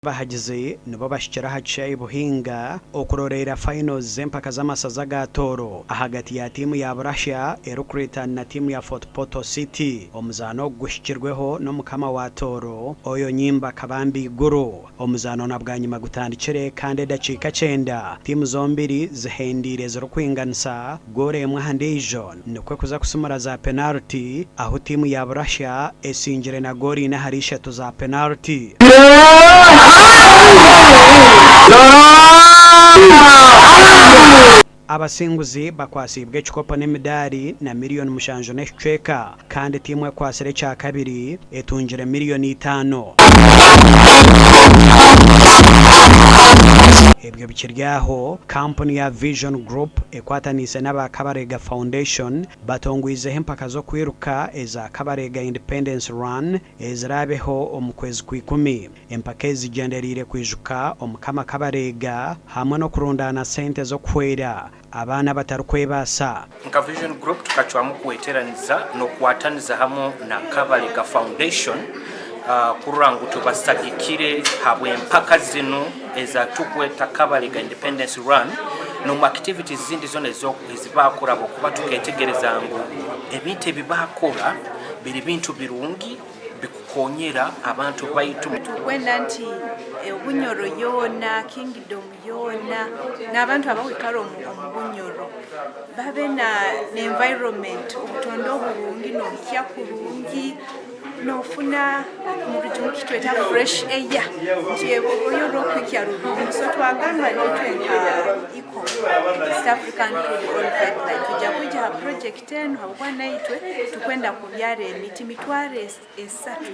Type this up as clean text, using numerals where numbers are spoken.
Abahagizi nibo bahikire aha kishaayi Buhinga okuroreera finals z'empaka z'amasaza ga Tooro ahagati ya tiimu ya Burahya erikureetana na tiimu ya Fort Portal City. Omuzaano ogu guhikirweho n'omukama wa Tooro, Oyo Nyimba Kabambi Iguru. Omuzaano na bwanyima gutandikire kandi edakiika kyenda tiimu zombiri zihendiire zirikwinganisa goolo emwe aha ndiijo nikwo kuza kusimura za penaliti ahu tiimu ya Burahya esingire na goolo ina ahari ishatu za penaliti. Abasinguzi bakwasiibwe ekikopo n'emidaari na miriyoni mushanju n'ekicweka kandi tiimu ekwatsire ekyakabiri etungire miriyoni itaano. Ebyo bikiri aho, kampuni ya Vision Group ekwataniise n'aba Kabarega Foundation batongwizeho empaka z'okwiruka eza Kabarega Independence Run eziraabeho omu kwezi kw'ikumi. Empaka ezi zigyendereire kwijuka Omukama Kabareega hamwe n'okurundaana sente z'okuhwera abaana abatarikwebaasa. Nka Vision Group tukacwamu kweteraniza n'okukwataniza hamu na Kabalega Foundation kurora ngu tubasagikire habw'empaka zinu eza tukweta Kabalega Independence Run n'omu activities ezindi zona ezibakora habwokuba tuketegereza ngu ebintu ebibakora biri bintu birungi bikukonyera abantu baitu. Turikwenda nti Bunyoro yoona, Kingdom yoona n'abantu abakwikara omu Bunyoro babe na environment, obutonde oburungi, nohikya kurungi, nofuna omu rujungu ekitweta fresh air nti oyo orikuhikya rurungi. So twagamba nitwe nka ECO, East African Crude Oil Pipeline, twija kwija aha project enu ahabw'okuba naitwe turikwenda kubyara emiti mitwaro esatu.